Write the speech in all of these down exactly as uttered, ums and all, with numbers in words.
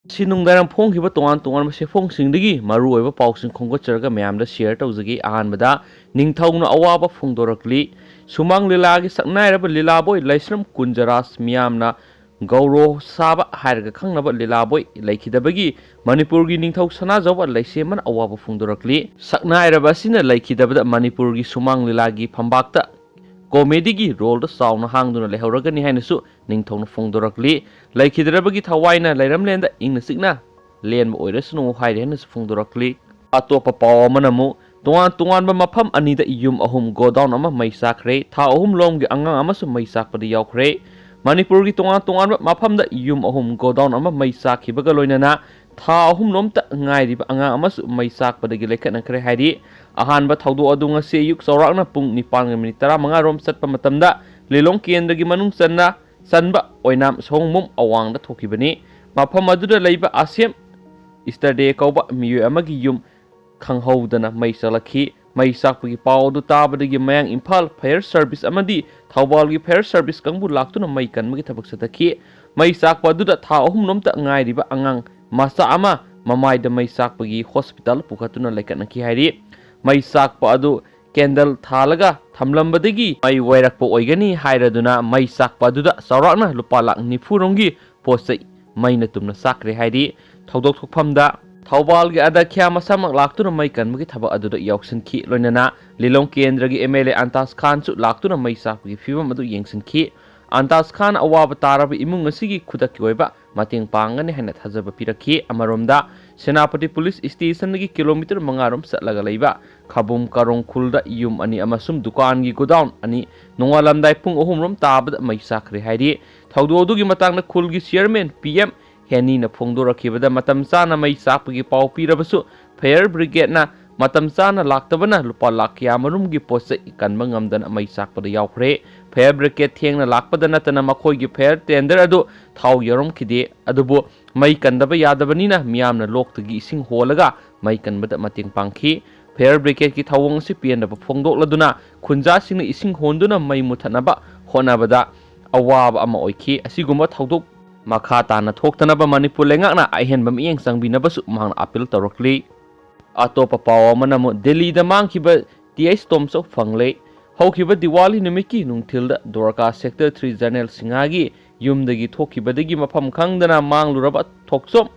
ꯁꯤ ꯅꯨꯡꯗꯥꯡ ꯐꯣꯡꯈꯤꯕ ꯇꯣꯉꯥꯟ ꯇꯣꯉꯥꯟꯕ ꯁꯦꯐꯣꯡꯁꯤꯡꯗꯒꯤ ꯃꯔꯨꯑꯣꯏꯕ ꯄꯥꯎꯁꯤꯡ ꯈꯣꯝꯒꯠꯆꯔꯒ ꯃꯌꯥꯝꯗ ꯁꯤꯌꯔ ꯇꯧꯖꯒꯦ꯫ ꯑꯍꯥꯟꯕꯗ, ꯅꯤꯡꯊꯧꯅ ꯑꯋꯥꯕ ꯐꯣꯡꯗꯣꯔꯛꯂꯤ꯫ ꯁꯨꯃꯥꯡ ꯂꯤꯂꯥꯒꯤ ꯁꯛꯅꯥꯏꯔꯕ ꯂꯤꯂꯥꯕꯣꯏ ꯂꯩꯁ꯭ꯔꯝ ꯀꯨꯟꯖꯔꯥꯖ, ꯃꯤꯌꯥꯝꯅ ꯒꯧꯔꯣ ꯁꯥꯕ ꯍꯥꯏꯔꯒ ꯈꯪꯅꯕ ꯂꯤꯂꯥꯕꯣꯏ ꯂꯩꯈꯤꯗꯕꯒꯤ ꯃꯅꯤꯄꯨꯔꯒꯤ ꯅꯤꯡꯊꯧ ꯁꯅꯥꯖꯥꯎꯕ ꯂꯩꯁꯦꯝꯕꯅ ꯑꯋꯥꯕ ꯐꯣꯡꯗꯣꯔꯛꯂꯤ꯫ ꯁꯛꯅꯥꯏꯔꯕ ꯑꯁꯤꯅ ꯂꯩꯈꯤꯗꯕꯗ ꯃꯅꯤꯄꯨꯔꯒꯤ ꯁꯨꯃꯥꯡ ꯂꯤꯂꯥꯒꯤ ꯐꯝꯕꯥꯛꯇ ꯀꯣꯃꯦꯗꯤꯒꯤ ꯔꯣꯜꯗ ꯆꯥꯎꯅ ꯍꯥꯡꯗꯨꯅ ꯂꯩꯍꯧꯔꯒꯅꯤ ꯍꯥꯏꯅꯁꯨ ꯅꯤꯡꯊꯧꯅ ꯐꯣꯡꯗꯣꯔꯛꯂꯤ꯫ ꯂꯩꯈꯤꯗ꯭ꯔꯕꯒꯤ ꯊꯋꯥꯏꯅ ꯂꯩꯔꯝꯂꯦꯟꯗ ꯏꯪꯅ ꯆꯤꯛꯅ ꯂꯦꯟꯕ ꯑꯣꯏꯔꯁꯅꯨ ꯍꯥꯏꯔꯤ ꯍꯥꯏꯅꯁꯨ ꯐꯣꯡꯗꯣꯔꯛꯂꯤ꯫ ꯑꯇꯣꯞꯄ ꯄꯥꯎ ꯑꯃꯅ ꯑꯃꯨꯛ, ꯇꯣꯉꯥꯟ ꯇꯣꯉꯥꯟꯕ ꯃꯐꯝ ꯑꯅꯤꯗ ꯌꯨꯝ ꯑꯍꯨꯝ, ꯒꯣꯗꯥꯎꯟ ꯑꯃ ꯃꯩ ꯆꯥꯛꯈ꯭ꯔꯦ꯫ ꯊꯥ ꯑꯍꯨꯝ ꯂꯣꯝꯒꯤ ꯑꯉꯥꯡ ꯑꯃꯁꯨ ꯃꯩ ꯆꯥꯛꯄꯗ ꯌꯥꯎꯈ꯭ꯔꯦ꯫ ꯃꯅꯤꯄꯨꯔꯒꯤ ꯇꯣꯉꯥꯟ ꯇꯣꯉꯥꯟꯕ ꯃꯐꯝꯗ ꯌꯨꯝ ꯑꯍꯨꯝ, ꯒꯣꯗꯥꯎꯟ ꯑꯃ ꯃꯩ ꯆꯥꯛꯈꯤꯕꯒ ꯂꯣꯏꯅꯅ ꯊꯥ ꯑꯍꯨꯝ ꯂꯣꯝꯇ ꯉꯥꯏꯔꯤꯕ ꯑꯉꯥꯡ ꯑꯃꯁꯨ ꯃꯩ ꯆꯥꯛꯄꯗꯒꯤ ꯂꯩꯈꯠꯅꯈ꯭ꯔꯦ ꯍꯥꯏꯔꯤ꯫ ꯑꯍꯥꯟꯕ ꯊꯧꯗꯣꯛ ꯑꯗꯨ ꯉꯁꯤ ꯑꯌꯨꯛ ꯆꯥꯎꯔꯥꯛꯅ ꯄꯨꯡ ꯅꯤꯄꯥꯟꯒ ꯃꯤꯅꯤꯠ ꯇꯔꯥꯃꯉꯥ ꯔꯣꯝ ꯆꯠꯄ ꯃꯇꯝꯗ ꯂꯤꯂꯣꯡ ꯀꯦꯟꯗ꯭ꯔꯒꯤ ꯃꯅꯨꯡ ꯆꯟꯅ ꯆꯟꯕ ꯑꯣꯏꯅꯥꯝ ꯁꯑꯣꯡꯕꯨꯝ ꯑꯋꯥꯡꯗ ꯊꯣꯛꯈꯤꯕꯅꯤ꯫ ꯃꯐꯝ ꯑꯗꯨꯗ ꯂꯩꯕ ꯑꯁꯦꯝ ꯏꯁꯇꯔꯗꯦ ꯀꯧꯕ ꯃꯤꯑꯣꯏ ꯑꯃꯒꯤ ꯌꯨꯝ ꯈꯪꯍꯧꯗꯅ ꯃꯩ ꯆꯥꯛꯂꯛꯈꯤ꯫ ꯃꯩ ꯆꯥꯛꯄꯒꯤ ꯄꯥꯎ ꯑꯗꯨ ꯇꯥꯕꯗꯒꯤ ꯃꯌꯥꯡ ꯏꯝꯐꯥꯜ ꯐꯥꯌꯔ ꯁꯔꯚꯤꯁ ꯑꯃꯗꯤ ꯊꯧꯕꯥꯜꯒꯤ ꯐꯥꯌꯔ ꯁꯔꯚꯤꯁ ꯀꯥꯡꯕꯨ ꯂꯥꯛꯇꯨꯅ ꯃꯩ ꯀꯟꯕꯒꯤ ꯊꯕꯛ ꯆꯠꯊꯈꯤ꯫ ꯃꯩ ꯆꯥꯛꯄ ꯑꯗꯨꯗ ꯊꯥ ꯑꯍꯨꯝ ꯂꯣꯝꯇ ꯉꯥꯏꯔꯤꯕ ꯑꯉꯥꯡ ꯃꯆꯥ ꯑꯃ ꯃꯃꯥꯏꯗ ꯃꯩ ꯆꯥꯛꯄꯒꯤ ꯍꯣꯁꯄꯤꯇꯥꯜ ꯄꯨꯈꯠꯇꯨꯅ ꯂꯩꯈꯠꯅꯈꯤ ꯍꯥꯏꯔꯤ꯫ ꯃꯩ ꯆꯥꯛꯄ ꯑꯗꯨ ꯀꯦꯟꯗꯜ ꯊꯥꯜꯂꯒ ꯊꯝꯂꯝꯕꯗꯒꯤ ꯃꯩ ꯋꯥꯏꯔꯛꯄ ꯑꯣꯏꯒꯅꯤ ꯍꯥꯏꯔꯗꯨꯅ ꯃꯩ ꯆꯥꯛꯄ ꯑꯗꯨꯗ ꯆꯥꯎꯔꯥꯛꯅ ꯂꯨꯄꯥ ꯂꯥꯈ ꯅꯤꯐꯨ ꯔꯣꯝꯒꯤ ꯄꯣꯠ ꯆꯩ ꯃꯩꯅ ꯇꯨꯝꯅ ꯆꯥꯛꯈ꯭ꯔꯦ ꯍꯥꯏꯔꯤ꯫ ꯊꯧꯗꯣꯛ ꯊꯣꯛꯐꯝꯗ ꯊꯧꯕꯥꯜꯒꯤ ꯑꯗ꯭ꯌꯥꯈ꯭ꯌꯥ ꯃꯁꯥꯃꯛ ꯂꯥꯛꯇꯨꯅ ꯃꯩ ꯀꯟꯕꯒꯤ ꯊꯕꯛ ꯑꯗꯨꯗ ꯌꯥꯎꯁꯤꯟꯈꯤ꯫ ꯂꯣꯏꯅꯅ ꯂꯤꯂꯣꯡ ꯀꯦꯟꯗ꯭ꯔꯒꯤ ꯑꯦꯝ ꯑꯦꯜ ꯑꯦ ꯑꯟꯇꯥꯖ ꯈꯥꯟꯁꯨ ꯂꯥꯛꯇꯨꯅ ꯃꯩ ꯆꯥꯛꯄꯒꯤ ꯐꯤꯕꯝ ꯑꯗꯨ ꯌꯦꯡꯁꯤꯟꯈꯤ꯫ ꯑꯟꯇꯥꯖ ꯈꯥꯟ ꯑꯋꯥꯕ ꯇꯥꯔꯕ ꯏꯃꯨꯡ ꯑꯁꯤꯒꯤ ꯈꯨꯗꯛꯀꯤ ꯑꯣꯏꯕ ꯃꯇꯦꯡ ꯄꯥꯡꯒꯅꯤ ꯍꯥꯏꯅ ꯊꯥꯖꯕ ꯄꯤꯔꯛꯈꯤ꯫ ꯑꯃꯔꯣꯝꯗ, ꯁꯦꯅꯥꯄꯇꯤ ꯄꯨꯂꯤꯁ ꯁ꯭ꯇꯦꯁꯟꯗꯒꯤ ꯀꯤꯂꯣꯃꯤꯇꯔ ꯃꯉꯥ ꯔꯣꯝ ꯆꯠꯂꯒ ꯂꯩꯕ ꯈꯕꯨꯝ ꯀꯥꯔꯣꯡ ꯈꯨꯜꯗ ꯌꯨꯝ ꯑꯅꯤ ꯑꯃꯁꯨꯡ ꯗꯨꯀꯥꯟꯒꯤ ꯒꯣꯗꯥꯎꯟ ꯑꯅꯤ ꯅꯣꯡꯉꯥꯜꯂꯝꯗꯥꯏ ꯄꯨꯡ ꯑꯍꯨꯝ ꯔꯣꯝ ꯇꯥꯕꯗ ꯃꯩ ꯆꯥꯛꯈ꯭ꯔꯦ ꯍꯥꯏꯔꯤ꯫ ꯊꯧꯗꯣꯛ ꯑꯗꯨꯒꯤ ꯃꯇꯥꯡꯗ ꯈꯨꯜꯒꯤ ꯆꯤꯌꯔꯃꯦꯟ ꯄꯤ ꯑꯦꯝ ꯍꯦꯅꯤꯅ ꯐꯣꯡꯗꯣꯔꯛꯈꯤꯕꯗ, ꯃꯇꯝ ꯆꯥꯅ ꯃꯩ ꯆꯥꯛꯄꯒꯤ ꯄꯥꯎ ꯄꯤꯔꯕꯁꯨ ꯐꯥꯌꯔ ꯕ꯭ꯔꯤꯒꯦꯗꯅ ꯃꯇꯝ ꯆꯥꯅ ꯂꯥꯛꯇꯕꯅ ꯂꯨꯄꯥ ꯂꯥꯈ ꯀꯌꯥ ꯃꯔꯨꯝꯒꯤ ꯄꯣꯠ ꯆꯩ ꯀꯟꯕ ꯉꯝꯗꯅ ꯃꯩ ꯆꯥꯛꯄꯗ ꯌꯥꯎꯈ꯭ꯔꯦ꯫ ꯐꯥꯌꯔ ꯕ꯭ꯔꯤꯒꯦꯗ ꯊꯦꯡꯅ ꯂꯥꯛꯄꯗ ꯅꯠꯇꯅ ꯃꯈꯣꯏꯒꯤ ꯐꯥꯌꯔ ꯇꯦꯟꯗꯔ ꯑꯗꯨ ꯊꯥꯎ ꯌꯥꯎꯔꯝꯈꯤꯗꯦ꯫ ꯑꯗꯨꯕꯨ ꯃꯩ ꯀꯟꯗꯕ ꯌꯥꯗꯕꯅꯤꯅ ꯃꯤꯌꯥꯝꯅ ꯂꯣꯛꯇꯒꯤ ꯏꯁꯤꯡ ꯍꯣꯜꯂꯒ ꯃꯩ ꯀꯟꯕꯗ ꯃꯇꯦꯡ ꯄꯥꯡꯈꯤ꯫ ꯐꯥꯌꯔ ꯕ꯭ꯔꯤꯒꯦꯗꯀꯤ ꯊꯧꯑꯣꯡ ꯑꯁꯤ ꯄꯦꯟꯗꯕ ꯐꯣꯡꯗꯣꯛꯂꯗꯨꯅ ꯈꯨꯟꯖꯥꯁꯤꯡꯅ ꯏꯁꯤꯡ ꯍꯣꯟꯗꯨꯅ ꯃꯩ ꯃꯨꯊꯠꯅꯕ ꯍꯣꯠꯅꯕꯗ ꯑꯋꯥꯕ ꯑꯃ ꯑꯣꯏꯈꯤ꯫ ꯑꯁꯤꯒꯨꯝꯕ ꯊꯧꯗꯣꯛ ꯃꯈꯥ ꯇꯥꯅ ꯊꯣꯛꯇꯅꯕ ꯃꯅꯤꯄꯨꯔ ꯂꯩꯉꯥꯛꯅ ꯑꯍꯦꯟꯕ ꯃꯤꯠꯌꯦꯡ ꯆꯪꯕꯤꯅꯕꯁꯨ ꯃꯍꯥꯛꯅ ꯑꯥꯄꯤꯜ ꯇꯧꯔꯛꯂꯤ꯫ ꯑꯇꯣꯞꯄ ꯄꯥꯎ ꯑꯃꯅ ꯑꯃꯨꯛ ꯗꯦꯜꯂꯤꯗ ꯃꯥꯡꯈꯤꯕ ꯇꯤ ꯑꯩꯆ ꯇꯣꯝꯆꯧ ꯐꯪꯂꯦ꯫ ꯍꯧꯈꯤꯕ ꯗꯤꯋꯥꯂꯤ ꯅꯨꯃꯤꯠꯀꯤ ꯅꯨꯡꯊꯤꯜꯗ ꯗ꯭ꯋꯥꯔꯀꯥ ꯁꯦꯛꯇꯔ ꯊ꯭ꯔꯤ ꯖꯔꯅꯦꯜ ꯁꯤꯡꯍꯒꯤ ꯌꯨꯝꯗꯒꯤ ꯊꯣꯛꯈꯤꯕꯗꯒꯤ ꯃꯐꯝ ꯈꯪꯗꯅ ꯃꯥꯡꯂꯨꯔꯕ ꯊꯣꯛꯆꯣꯝ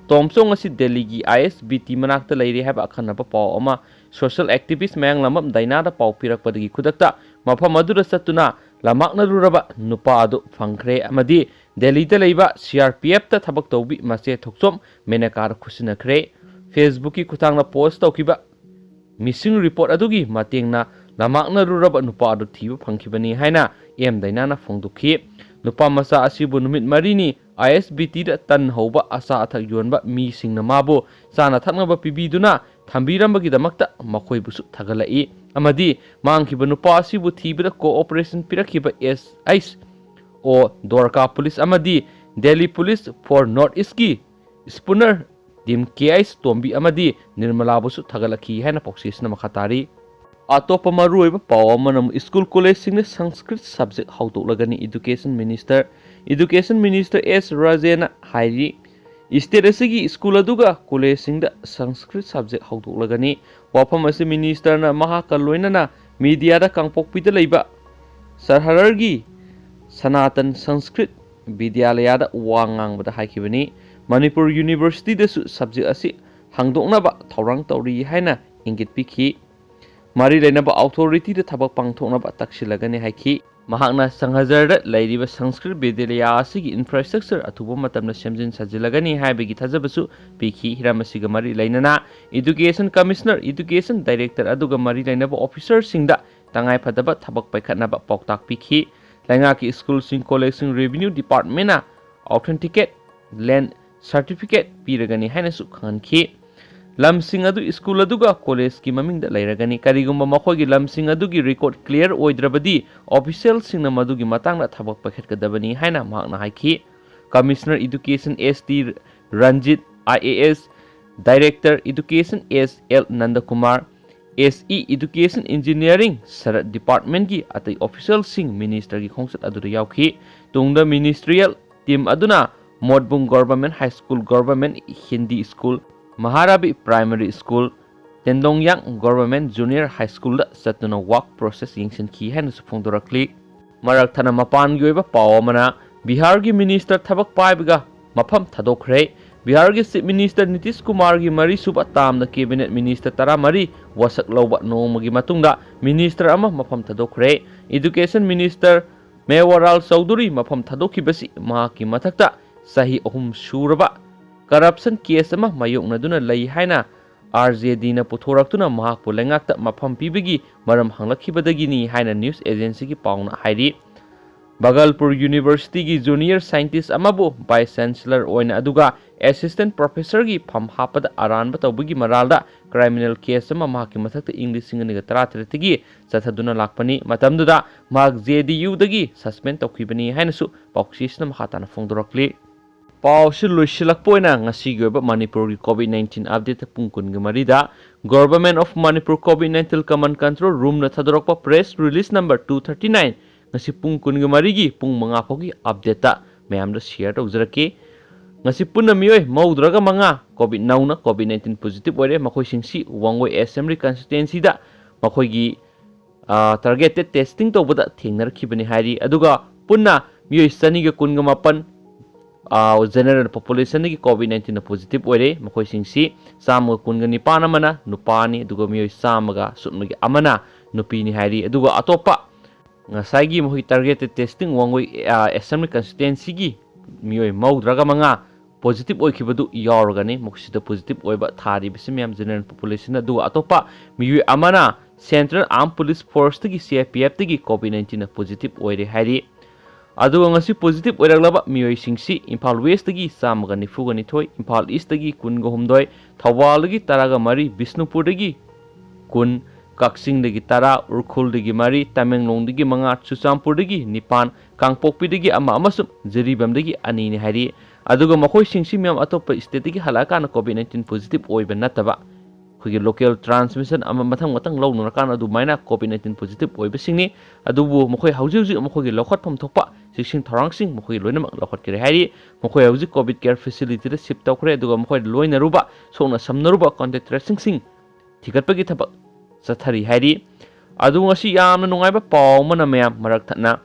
ꯇꯣꯝꯆꯧ ꯑꯁꯤ ꯗꯦꯜꯂꯤꯒꯤ ꯑꯥꯏ ꯑꯦꯁ ꯕꯤ ꯇꯤ ꯃꯅꯥꯛꯇ ꯂꯩꯔꯦ ꯍꯥꯏꯕ ꯑꯈꯟꯅꯕ ꯄꯥꯎ ꯑꯃ ꯁꯣꯁꯤꯌꯦꯜ ꯑꯦꯛꯇꯤꯚꯤꯁ꯭ꯠ ꯃꯌꯥꯡꯂꯥꯡꯕꯝ ꯗꯥꯏꯅꯥꯗ ꯄꯥꯎ ꯄꯤꯔꯛꯄꯗꯒꯤ ꯈꯨꯗꯛꯇ ꯃꯐꯝ ꯑꯗꯨꯗ ꯆꯠꯇꯨꯅ ꯂꯝꯃꯥꯛꯅꯔꯨꯔꯕ ꯅꯨꯄꯥ ꯑꯗꯨ ꯐꯪꯈ꯭ꯔꯦ ꯑꯃꯗꯤ ꯗꯦꯜꯂꯤꯗ ꯂꯩꯕ ꯁꯤ ꯑꯥꯔ ꯄꯤ ꯑꯦꯐꯇ ꯊꯕꯛ ꯇꯧꯕꯤ ꯃꯆꯦ ꯊꯣꯛꯆꯣꯝ ꯃꯦꯅꯀꯥꯗ ꯈꯨꯠꯁꯤꯟꯅꯈ꯭ꯔꯦ꯫ ꯐꯦꯁꯕꯨꯛꯀꯤ ꯈꯨꯠꯊꯥꯡꯗ ꯄꯣꯁ꯭ꯠ ꯇꯧꯈꯤꯕ ꯃꯤꯁꯤꯡ ꯔꯤꯄꯣꯔꯠ ꯑꯗꯨꯒꯤ ꯃꯇꯦꯡꯅ ꯂꯝꯃꯥꯛꯅꯔꯨꯔꯕ ꯅꯨꯄꯥ ꯑꯗꯨ ꯊꯤꯕ ꯐꯪꯈꯤꯕꯅꯤ ꯍꯥꯏꯅ ꯑꯦꯝ ꯗꯥꯏꯅꯥꯅ ꯐꯣꯡꯗꯣꯛꯈꯤ꯫ ꯅꯨꯄꯥ ꯃꯆꯥ ꯑꯁꯤꯕꯨ ꯅꯨꯃꯤꯠ ꯃꯔꯤꯅꯤ ꯑꯥꯏ ꯑꯦꯁ ꯕꯤ ꯇꯤꯗ ꯇꯟ ꯍꯧꯕ ꯑꯆꯥ ꯑꯊꯛ ꯌꯣꯟꯕ ꯃꯤꯁꯤꯡꯅ ꯃꯥꯕꯨ ꯆꯥꯅ ꯊꯛꯅꯕ ꯄꯤꯕꯤꯗꯨꯅ ꯊꯝꯕꯤꯔꯝꯕꯒꯤꯗꯃꯛꯇ ꯃꯈꯣꯏꯕꯨꯁꯨ ꯊꯥꯒꯠꯂꯛꯏ ꯑꯃꯗꯤ ꯃꯥꯡꯈꯤꯕ ꯅꯨꯄꯥ ꯑꯁꯤꯕꯨ ꯊꯤꯕꯗ ꯀꯣꯑꯣꯄꯔꯦꯁꯟ ꯄꯤꯔꯛꯈꯤꯕ ꯑꯦꯁ ꯑꯩꯆ ꯑꯣ ꯗ꯭ꯋꯥꯔꯀꯥ ꯄꯨꯂꯤꯁ ꯑꯃꯗꯤ ꯗꯦꯜꯂꯤ ꯄꯨꯂꯤꯁ ꯐꯣꯔ ꯅꯣꯔꯠ ꯏꯁ꯭ꯠꯀꯤ ꯁ꯭ꯄꯨꯅꯔ ꯇꯤꯝ ꯀꯦ ꯑꯩꯆ ꯇꯣꯝꯕꯤ ꯑꯃꯗꯤ ꯅꯤꯔꯃꯂꯥꯕꯨꯁꯨ ꯊꯥꯒꯠꯂꯛꯈꯤ ꯍꯥꯏꯅ ꯄꯥꯎꯆꯦꯁꯤꯅ ꯃꯈꯥ ꯇꯥꯔꯤ꯫ ꯑꯇꯣꯞꯄ ꯃꯔꯨꯑꯣꯏꯕ ꯄꯥꯎ ꯑꯃꯅ ꯑꯃꯨꯛ ꯁ꯭ꯀꯨꯜ ꯀꯣꯂꯦꯖꯁꯤꯡꯗ ꯁꯪꯁꯀ꯭ꯔꯤꯠ ꯁꯕꯖꯦꯛ ꯍꯧꯗꯣꯛꯂꯒꯅꯤ꯫ Education minister, education minister S ꯔꯥꯖꯦꯅ ꯍꯥꯏꯔꯤ, ꯁ꯭ꯇꯦꯠ ꯑꯁꯤꯒꯤ ꯁ꯭ꯀꯨꯜ ꯑꯗꯨꯒ ꯀꯣꯂꯦꯖꯁꯤꯡꯗ ꯁꯪꯁꯀ꯭ꯔꯤꯠ ꯁꯕꯖꯦꯛ ꯍꯧꯗꯣꯛꯂꯒꯅꯤ꯫ ꯋꯥꯐꯝ ꯑꯁꯤ ꯃꯤꯅꯤꯁꯇꯔꯅ ꯃꯍꯥꯛꯀ ꯂꯣꯏꯅꯅ ꯃꯦꯗꯤꯌꯥꯗ ꯀꯥꯡꯄꯣꯛꯄꯤꯗ ꯂꯩꯕ ꯁꯍꯔꯒꯤ ꯁꯅꯥꯇꯟ ꯁꯪꯁꯀ꯭ꯔꯤꯠ ꯕꯤꯗ꯭ꯌꯥꯂꯌꯥꯗ ꯋꯥ ꯉꯥꯡꯕꯗ ꯍꯥꯏꯈꯤꯕꯅꯤ꯫ ꯃꯅꯤꯄꯨꯔ ꯌꯨꯅꯤꯚꯔꯁꯤꯇꯤꯗꯁꯨ ꯁꯕꯖꯦꯛ ꯑꯁꯤ ꯍꯥꯡꯗꯣꯛꯅꯕ ꯊꯧꯔꯥꯡ ꯇꯧꯔꯤ ꯍꯥꯏꯅ ꯏꯪꯒꯤꯠ ꯄꯤꯈꯤ꯫ ꯃꯔꯤ ꯂꯩꯅꯕ ꯑꯣꯊꯣꯔꯤꯇꯤꯗ ꯊꯕꯛ ꯄꯥꯡꯊꯣꯛꯅꯕ ꯇꯛꯁꯤꯜꯂꯒꯅꯤ ꯍꯥꯏꯈꯤ꯫ ꯃꯍꯥꯛꯅ ꯁꯪꯍꯖꯔꯗ ꯂꯩꯔꯤꯕ ꯁꯪꯁꯀ꯭ꯔꯤꯠ ꯕꯤꯗ꯭ꯌꯥꯂꯌꯥ ꯑꯁꯤꯒꯤ ꯏꯟꯐ꯭ꯔꯥꯁ꯭ꯇ꯭ꯔꯛꯆꯔ ꯑꯊꯨꯕ ꯃꯇꯝꯗ ꯁꯦꯝꯖꯤꯟ ꯁꯥꯖꯤꯜꯂꯒꯅꯤ ꯍꯥꯏꯕꯒꯤ ꯊꯥꯖꯕꯁꯨ ꯄꯤꯈꯤ꯫ ꯍꯤꯔꯝ ꯑꯁꯤꯒ ꯃꯔꯤ ꯂꯩꯅꯅ ꯏꯗꯨꯀꯦꯁꯟ ꯀꯃꯤꯁꯅꯔ, ꯏꯗꯨꯀꯦꯁꯟ ꯗꯥꯏꯔꯦꯛꯇꯔ ꯑꯗꯨꯒ ꯃꯔꯤ ꯂꯩꯅꯕ ꯑꯣꯐꯤꯁꯔꯁꯤꯡꯗ ꯇꯉꯥꯏꯐꯗꯕ ꯊꯕꯛ ꯄꯥꯏꯈꯠꯅꯕ ꯄꯥꯎꯇꯥꯛ ꯄꯤꯈꯤ꯫ ꯂꯩꯉꯥꯛꯀꯤ ꯁ꯭ꯀꯨꯜꯁꯤꯡ, ꯀꯣꯂꯦꯖꯁꯤꯡ ꯔꯦꯚꯤꯅ꯭ꯌꯨ ꯗꯤꯄꯥꯔꯠꯃꯦꯟꯅ ꯑꯣꯊꯦꯟꯇꯤꯀꯦꯠ ꯂꯦꯟ ꯁꯔꯇꯤꯐꯤꯀꯦꯠ ꯄꯤꯔꯒꯅꯤ ꯍꯥꯏꯅꯁꯨ ꯈꯪꯍꯟꯈꯤ꯫ ꯂꯝꯁꯤꯡ ꯑꯗꯨ ꯁ꯭ꯀꯨꯜ ꯑꯗꯨꯒ ꯀꯣꯂꯦꯖꯀꯤ ꯃꯃꯤꯡꯗ ꯂꯩꯔꯒꯅꯤ꯫ ꯀꯔꯤꯒꯨꯝꯕ ꯃꯈꯣꯏꯒꯤ ꯂꯝꯁꯤꯡ ꯑꯗꯨꯒꯤ ꯔꯦꯀꯣꯔꯗ ꯀ꯭ꯂꯤꯌꯥꯔ ꯑꯣꯏꯗ꯭ꯔꯕꯗꯤ, ꯑꯣꯐꯤꯁꯤꯌꯦꯜꯁꯤꯡꯅ ꯃꯗꯨꯒꯤ ꯃꯇꯥꯡꯗ ꯊꯕꯛ ꯄꯥꯏꯈꯠꯀꯗꯕꯅꯤ ꯍꯥꯏꯅ ꯃꯍꯥꯛꯅ ꯍꯥꯏꯈꯤ꯫ Commissioner education S T Ranjit, I A S, director education S L Nandakumar, S E education engineering ꯁꯔꯠ ꯗꯤꯄꯥꯔꯠꯃꯦꯟꯒꯤ ꯑꯇꯩ ꯑꯣꯐꯤꯁꯤꯌꯦꯜꯁꯤꯡ ꯃꯤꯅꯤꯁꯇꯔꯒꯤ ꯈꯣꯡꯆꯠ ꯑꯗꯨꯗ ꯌꯥꯎꯈꯤ꯫ ꯇꯨꯡꯗ ꯃꯤꯅꯤꯁꯇ꯭ꯔꯤꯌꯦꯜ ꯇꯤꯝ ꯑꯗꯨꯅ ꯃꯣꯠꯕꯨꯡ Government High School, Government Hindi School, ꯃꯍꯥꯔꯥꯕꯤ Primary School, ꯇꯦꯟꯗꯣꯡꯌꯥꯡ Government Junior High Schoolꯗ ꯆꯠꯇꯨꯅ work process ꯌꯦꯡꯁꯤꯟꯈꯤ ꯍꯥꯏꯅꯁꯨ ꯐꯣꯡꯗꯣꯔꯛꯂꯤ꯫ ꯃꯔꯛ ꯊꯠꯅ ꯃꯄꯥꯟꯒꯤ ꯑꯣꯏꯕ ꯄꯥꯎ ꯑꯃꯅ, ꯕꯤꯍꯥꯔꯒꯤ Minister ꯊꯕꯛ ꯄꯥꯏꯕꯒ ꯃꯐꯝ ꯊꯥꯗꯣꯛꯈ꯭ꯔꯦ꯫ ꯕꯤꯍꯥꯔꯒꯤ Chief Minister Nitish ꯀꯨꯃꯥꯔꯒꯤ ꯃꯔꯤꯁꯨꯕ termꯗ Cabinet Minister ꯇꯔꯥꯃꯔꯤ ꯋꯥꯁꯛ ꯂꯧꯕ ꯅꯣꯡꯃꯒꯤ ꯃꯇꯨꯡꯗ Minister ꯑꯃ ꯃꯐꯝ ꯊꯥꯗꯣꯛꯈ꯭ꯔꯦ꯫ Education Minister ꯃꯦꯋꯥꯔꯥꯜ ꯆꯧꯙꯨꯔꯤ ꯃꯐꯝ ꯊꯥꯗꯣꯛꯈꯤꯕꯁꯤ ꯃꯍꯥꯛꯀꯤ ꯃꯊꯛꯇ ꯆꯍꯤ ꯑꯍꯨꯝ ꯁꯨꯔꯕ corruption case ꯑꯃ ꯃꯥꯌꯣꯛꯅꯗꯨꯅ ꯂꯩ ꯍꯥꯏꯅ RJDꯅ ꯄꯨꯊꯣꯔꯛꯇꯨꯅ ꯃꯍꯥꯛꯄꯨ ꯂꯩꯉꯥꯛꯇ ꯃꯐꯝ ꯄꯤꯕꯒꯤ ꯃꯔꯝ ꯍꯪꯂꯛꯈꯤꯕꯗꯒꯤꯅꯤ ꯍꯥꯏꯅ news agencyꯒꯤ ꯄꯥꯎꯅ ꯍꯥꯏꯔꯤ꯫ ꯚꯒꯜꯄꯨꯔ Universityꯒꯤ junior scientist ꯑꯃꯕꯨ Vice Chancellor ꯑꯣꯏꯅ ꯑꯗꯨꯒ Assistant Professorꯒꯤ ꯐꯝ ꯍꯥꯞꯄꯗ ꯑꯔꯥꯟꯕ ꯇꯧꯕꯒꯤ ꯃꯔꯥꯜꯗ criminal case ꯑꯃ ꯃꯍꯥꯛꯀꯤ ꯃꯊꯛꯇ ꯏꯪ ꯂꯤꯁꯤꯡ ꯑꯅꯤꯒ ꯇꯔꯥꯇꯔꯦꯠꯇꯒꯤ ꯆꯠꯊꯗꯨꯅ ꯂꯥꯛꯄꯅꯤ꯫ ꯃꯇꯝꯗꯨꯗ ꯃꯍꯥꯛ JDUꯗꯒꯤ suspend ꯇꯧꯈꯤꯕꯅꯤ ꯍꯥꯏꯅꯁꯨ ꯄꯥꯎꯆꯦꯁꯤꯅ ꯃꯈꯥ ꯇꯥꯅ ꯐꯣꯡꯗꯣꯔꯛꯂꯤ꯫ ꯄꯥꯎꯁꯤ ꯂꯣꯏꯁꯤꯜꯂꯛꯄ ꯑꯣꯏꯅ ꯉꯁꯤꯒꯤ ꯑꯣꯏꯕ ꯃꯅꯤꯄꯨꯔꯒꯤ COVID nineteen update ꯄꯨꯡ ꯀꯨꯟꯒ ꯃꯔꯤꯗ Government of Manipur COVID nineteen Command Control Roomꯅ ꯊꯥꯗꯣꯔꯛꯄ press release number two thirty nine, ꯉꯁꯤ ꯄꯨꯡ ꯀꯨꯟꯒ ꯃꯔꯤꯒꯤ ꯄꯨꯡ ꯃꯉꯥ ꯐꯥꯎꯒꯤ updateꯇ ꯃꯌꯥꯝꯗ share ꯇꯧꯖꯔꯛꯀꯦ꯫ ꯉꯁꯤ ꯄꯨꯟꯅ ꯃꯤꯑꯣꯏ ꯃꯧꯗ꯭ꯔꯒ ꯃꯉꯥ COVID, ꯅꯧꯅ COVID nineteen positive ꯑꯣꯏꯔꯦ꯫ ꯃꯈꯣꯏꯁꯤꯡꯁꯤ ꯋꯥꯡꯒꯣꯏ Assembly Constituencyꯗ ꯃꯈꯣꯏꯒꯤ, ꯑ, targeted testing ꯇꯧꯕꯗ ꯊꯦꯡꯅꯔꯛꯈꯤꯕꯅꯤ ꯍꯥꯏꯔꯤ꯫ ꯑꯗꯨꯒ ꯄꯨꯟꯅ ꯃꯤꯑꯣꯏ ꯆꯅꯤꯒ ꯀꯨꯟꯒ ꯃꯥꯄꯟ, ꯑ, general populationꯗꯒꯤ COVID nineteenꯅ positive ꯑꯣꯏꯔꯦ꯫ ꯃꯈꯣꯏꯁꯤꯡꯁꯤ ꯆꯥꯝꯃꯒ ꯀꯨꯟꯒ ꯅꯤꯄꯥꯟ ꯑꯃꯅ ꯅꯨꯄꯥꯅꯤ, ꯑꯗꯨꯒ ꯃꯤꯑꯣꯏ ꯆꯥꯝꯃꯒ ꯁꯨꯞꯅꯒꯤ ꯑꯃꯅ ꯅꯨꯄꯤꯅꯤ ꯍꯥꯏꯔꯤ꯫ ꯑꯗꯨꯒ ꯑꯇꯣꯞꯄ ꯉꯁꯥꯏꯒꯤ ꯃꯈꯣꯏ targeted testing ꯋꯥꯡꯒꯣꯏ, ꯑ, Assembly Constituencyꯒꯤ ꯃꯤꯑꯣꯏ ꯃꯧꯗ꯭ꯔꯒ ꯃꯉꯥ positive ꯑꯣꯏꯈꯤꯕꯗꯨ ꯌꯥꯎꯔꯒꯅꯤ꯫ ꯃꯈꯣꯏꯁꯤꯗ positive ꯑꯣꯏꯕ ꯊꯥꯔꯤꯕꯁꯤ ꯃꯌꯥꯝ general population, ꯑꯗꯨꯒ ꯑꯇꯣꯞꯄ ꯃꯤꯑꯣꯏ ꯑꯃꯅ Central Armed Police Forceꯇꯒꯤ, CRPFꯇꯒꯤ COVID nineteenꯅ positive ꯑꯣꯏꯔꯦ ꯍꯥꯏꯔꯤ꯫ ꯑꯗꯨꯒ ꯉꯁꯤ positive ꯑꯣꯏꯔꯛꯂꯕ ꯃꯤꯑꯣꯏꯁꯤꯡꯁꯤ ꯏꯝꯐꯥꯜ Westꯇꯒꯤ ꯆꯥꯝꯃꯒ ꯅꯤꯐꯨꯒ ꯅꯤꯊꯣꯏ, ꯏꯝꯐꯥꯜ Eastꯇꯒꯤ ꯀꯨꯟꯒ ꯍꯨꯝꯗꯣꯏ, ꯊꯧꯕꯥꯜꯗꯒꯤ ꯇꯔꯥꯒ ꯃꯔꯤ, ꯕꯤꯁꯅꯨꯄꯨꯔꯗꯒꯤ ꯀꯨꯟ, ꯀꯛꯆꯤꯡꯗꯒꯤ ꯇꯔꯥ, ꯎꯈ꯭ꯔꯨꯜꯗꯒꯤ ꯃꯔꯤ, ꯇꯃꯦꯡꯂꯣꯡꯗꯒꯤ ꯃꯉꯥ, ꯆꯨꯔꯆꯥꯟꯄꯨꯔꯗꯒꯤ ꯅꯤꯄꯥꯟ, ꯀꯥꯡꯄꯣꯛꯄꯤꯗꯒꯤ ꯑꯃ ꯑꯃꯁꯨꯡ ꯖꯤꯔꯤꯕꯥꯝꯗꯒꯤ ꯑꯅꯤꯅꯤ ꯍꯥꯏꯔꯤ꯫ ꯑꯗꯨꯒ ꯃꯈꯣꯏꯁꯤꯡꯁꯤ ꯃꯌꯥꯝ ꯑꯇꯣꯞꯄ stateꯇꯒꯤ ꯍꯜꯂꯛꯑꯀꯥꯟꯗ COVID nineteen positive ꯑꯣꯏꯕ ꯅꯠꯇꯕ, ꯑꯩꯈꯣꯏꯒꯤ local transmission ꯑꯃ ꯃꯊꯪ ꯃꯊꯪ ꯂꯧꯅꯔꯀꯥꯟꯗ ꯑꯗꯨꯃꯥꯏꯅ COVID nineteen positive ꯑꯣꯏꯕꯁꯤꯡꯅꯤ꯫ ꯑꯗꯨꯕꯨ ꯃꯈꯣꯏ ꯍꯧꯖꯤꯛ ꯍꯧꯖꯤꯛ ꯃꯈꯣꯏꯒꯤ ꯂꯧꯈꯠꯐꯝ ꯊꯣꯛꯄ ꯆꯦꯛꯁꯤꯟ ꯊꯧꯔꯥꯡꯁꯤꯡ ꯃꯈꯣꯏ ꯂꯣꯏꯅꯃꯛ ꯂꯧꯈꯠꯈ꯭ꯔꯦ ꯍꯥꯏꯔꯤ꯫ ꯃꯈꯣꯏ ꯍꯧꯖꯤꯛ ꯀꯣꯚꯤꯗ ꯀꯦꯌꯔ ꯐꯦꯁꯤꯂꯤꯇꯤꯗ ꯁꯤꯞ ꯇꯧꯈ꯭ꯔꯦ, ꯑꯗꯨꯒ ꯃꯈꯣꯏꯗ ꯂꯣꯏꯅꯔꯨꯕ ꯁꯣꯛꯅ ꯁꯝꯅꯔꯨꯕ ꯀꯣꯟꯇꯦꯛ ꯇ꯭ꯔꯦꯁꯤꯡꯁꯤꯡ ꯊꯤꯒꯠꯄꯒꯤ ꯊꯕꯛ ꯆꯠꯊꯔꯤ ꯍꯥꯏꯔꯤ꯫ ꯑꯗꯨ ꯉꯁꯤ ꯌꯥꯝꯅ ꯅꯨꯡꯉꯥꯏꯕ ꯄꯥꯎ ꯑꯃꯅ ꯃꯌꯥꯝ ꯃꯔꯛ ꯊꯠꯅ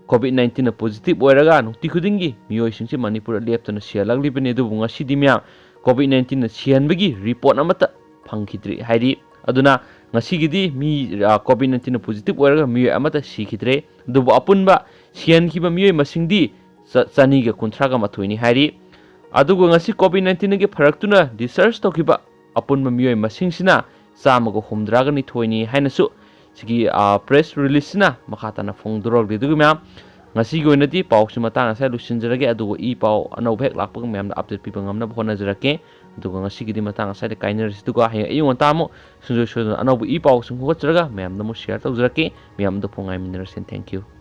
ꯀꯣꯚꯤꯗ ꯅꯥꯏꯟꯇꯤꯟꯅ ꯄꯣꯖꯤꯇꯤꯚ ꯑꯣꯏꯔꯒ ꯅꯨꯡꯇꯤ ꯈꯨꯗꯤꯡꯒꯤ ꯃꯤꯑꯣꯏꯁꯤꯡꯁꯤ ꯃꯅꯤꯄꯨꯔꯗ ꯂꯦꯞꯇꯅ ꯁꯤꯍꯜꯂꯛꯂꯤꯕꯅꯤ꯫ ꯑꯗꯨꯕꯨ ꯉꯁꯤꯗꯤ ꯃꯌꯥꯝ ꯀꯣꯚꯤꯗ ꯅꯥꯏꯟꯇꯤꯟꯅ ꯁꯤꯍꯟꯕꯒꯤ ꯔꯤꯄꯣꯔꯠ ꯑꯃꯠꯇ ꯐꯪꯈꯤꯗ꯭ꯔꯤ ꯍꯥꯏꯔꯤ꯫ ꯑꯗꯨꯅ ꯉꯁꯤꯒꯤꯗꯤ ꯃꯤ, ꯑ, ꯀꯣꯚꯤꯗ ꯅꯥꯏꯟꯇꯤꯟꯅ ꯄꯣꯖꯤꯇꯤꯚ ꯑꯣꯏꯔꯒ ꯃꯤꯑꯣꯏ ꯑꯃꯠꯇ ꯁꯤꯈꯤꯗ꯭ꯔꯦ꯫ ꯑꯗꯨꯕꯨ ꯑꯄꯨꯟꯕ ꯁꯤꯍꯟꯈꯤꯕ ꯃꯤꯑꯣꯏ ꯃꯁꯤꯡꯗꯤ ꯆ-, ꯆꯅꯤꯒ ꯀꯨꯟꯊ꯭ꯔꯥꯒ ꯃꯥꯊꯣꯏꯅꯤ ꯍꯥꯏꯔꯤ꯫ ꯑꯗꯨꯒ ꯉꯁꯤ ꯀꯣꯚꯤꯗ ꯅꯥꯏꯟꯇꯤꯟꯒꯤ ꯐꯔꯛꯇꯨꯅ ꯗꯤꯁꯆꯥꯔꯖ ꯇꯧꯈꯤꯕ ꯑꯄꯨꯟꯕ ꯃꯤꯑꯣꯏ ꯃꯁꯤꯡꯁꯤꯅ ꯆꯥꯝꯃꯒ ꯍꯨꯝꯗ꯭ꯔꯥꯒ ꯅꯤꯊꯣꯏꯅꯤ ꯍꯥꯏꯅꯁꯨ ꯁꯤꯒꯤ, ꯑ, ꯄ꯭ꯔꯦꯁ ꯔꯤꯂꯤꯖꯁꯤꯅ ꯃꯈꯥ ꯇꯥꯅ ꯐꯣꯡꯗꯣꯔꯛꯂꯤ꯫ ꯑꯗꯨꯒ ꯃꯌꯥꯝ, ꯉꯁꯤꯒꯤ ꯑꯣꯏꯅꯗꯤ ꯄꯥꯎꯁꯤ ꯃꯇꯥꯡ ꯑꯁꯤꯗ ꯂꯣꯏꯁꯤꯟꯖꯔꯒꯦ, ꯑꯗꯨꯒ ꯏ ꯄꯥꯎ ꯑꯅꯧꯕ ꯍꯦꯛ ꯂꯥꯛꯄꯒ ꯃꯌꯥꯝꯗ ꯑꯞꯗꯦꯠ ꯄꯤꯕ ꯉꯝꯅꯕ ꯍꯣꯠꯅꯖꯔꯛꯀꯦ꯫ ꯑꯗꯨꯒ ꯉꯁꯤꯒꯤꯗꯤ ꯃꯇꯥꯡ ꯑꯁꯤꯗ ꯀꯥꯏꯅꯔꯁꯤ, ꯑꯗꯨꯒ ꯍꯌꯦꯡ ꯑꯌꯨꯛ ꯉꯟꯇꯥ ꯑꯃꯨꯛ ꯁꯨꯡꯁꯣꯏ ꯁꯣꯏꯗꯅ ꯑꯅꯧꯕ ꯏ ꯄꯥꯎꯁꯤꯡ ꯍꯧꯒꯠꯆꯔꯒ ꯃꯌꯥꯝꯗ ꯑꯃꯨꯛ ꯁꯤꯌꯔ ꯇꯧꯖꯔꯛꯀꯦ꯫ ꯃꯌꯥꯝ ꯑꯗꯨ ꯐꯥꯎ ꯉꯥꯏꯃꯤꯟꯅꯔꯁꯤ꯫ Thank you꯫